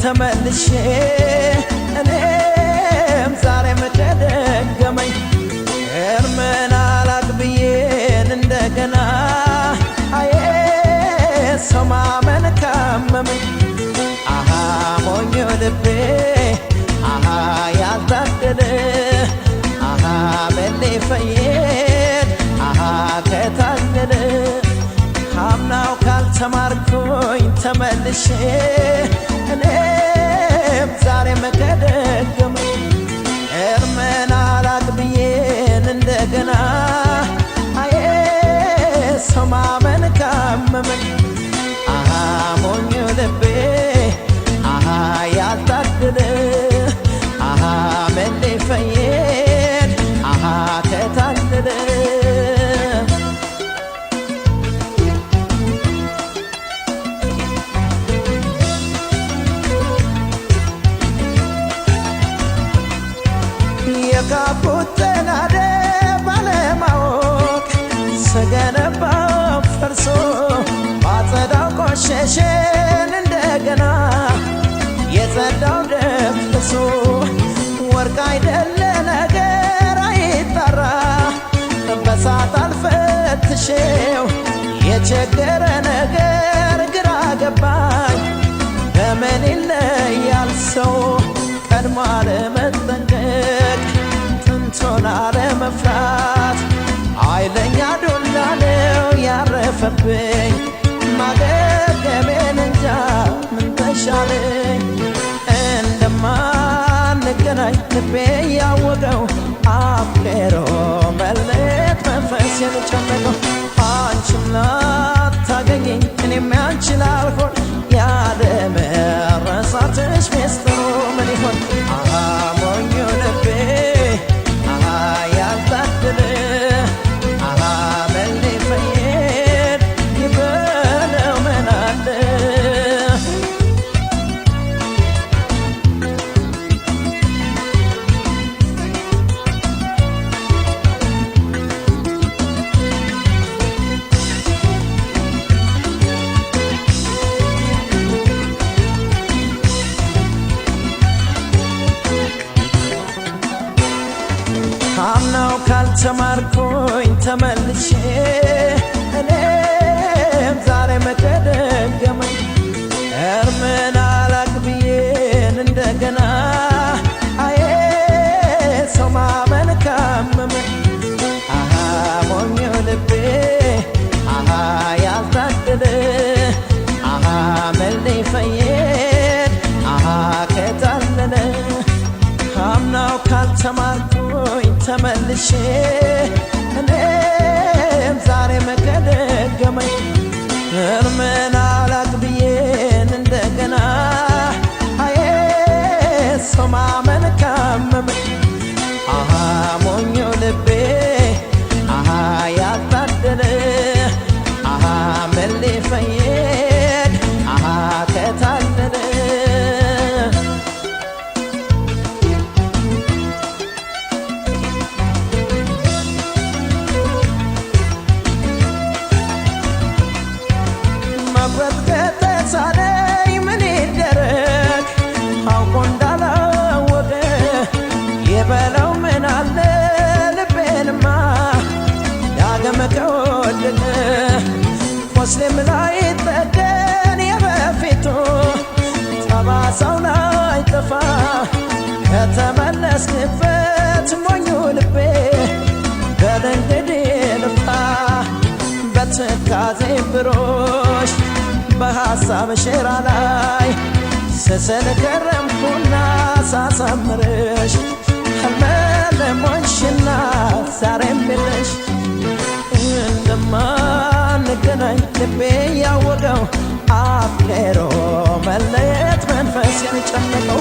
ተመልሼ እኔም ዛሬም ተደገመኝ እርምን አላቅ ብዬን እንደገና አዬ ሰው ማመን ካመመኝ አሃ ሞኙ ልቤ አሃ ያልታደለ አሃ መሌ ፈየድ አሃ ከታደለ ካምናው ካልተማርኩኝ ተመልሼ እኔም ዛሬም ከደገመኝ እርምን አላቅ ብዬን እንደገና አዬ ሰው ማመን ካመመኝ አሃ ሞኙ ልቤ አሃ ያልታደለ አሃ መሌ ፈየድ አሃ ከታደለ የካቡት ተናደ ባለማወቅ ስገነባው ፈርሶ ባጸዳው ቆሸሸን እንደገና የጸዳው ደፍርሶ ወርቅ አይደለ ነገር አይጠራ በሳት አልፈትሼው የቸገረ ነገር ግራ ገባኝ በምን ይለያል ሰው ቀድሞ አለመጠንቀቅ ጥንቶን አለመፍራት ኃይለኛ ዱላ ነው ያረፈብኝ ማገገሜን እንጃ ምን ተሻለኝ እንደማንገናኝ ልቤ ያወቀው አፍቅሮ መለየት መንፈሴን ጨነቀው አንቺም ላታገኘኝ እኔም ያንቺ ላልሆን ያለመረሳትሽ ሚስጥሩ ምን ይሆን? አሃ ሞኙ ልቤ አሃ ያልታደለ አሃ መሌ ፈየድ ይበለው ምን አለ። ካምናው ካልተማርኩኝ ተመልሼ እኔም ዛሬም ተደገመኝ እርምን አላቅ ብዬን እንደገና አዬ ሰው ማመን ካመመኝ አሃ ሞኙ ልቤ አሃ ያልታደለ አሃ መሌ ፈየድ አሃ ከታለለ ካምናው ካልተማርኩኝ ተመልሼ እኔም ዛሬም ከደገመኝ እርምን አላቅ ብዬን እንደገና አዬ ሰው ማመን ካመመኝ አሃ ሞኙ ልቤ አሃ ያልታደለ አሃ መሌ ፈየድ አሃ ከታለለ መቁረጥ ከተሳነኝ ምን ይደረግ አውቆ እንዳላወቀ የበለው ምን አለ ልቤንማ ዳግም ከወደቀ ቆስሌም ላይ ጠገን የበፊቱ ጠባሳው ላይ ጠፋ ከተመለስክበት ሞኙ ልቤ በል እንግዲህ ልፍታ በትካዜ ብሮሽ በሐሳብ ሸራ ላይ ስስል ከረምኩና ሳሳምርሽ ህልመለሞንሽና ዛሬም የለሽ እንደማንገናኝ ልቤ ያወቀው አፍቅሮ መለየት መንፈሴን ጨነቀው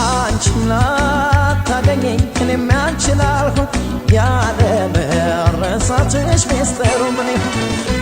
አንቺም ላታገኘኝ እኔም ያንቺ ላልሆን ያለመረሳትሽ ሚስጥሩ ምን ይሆን?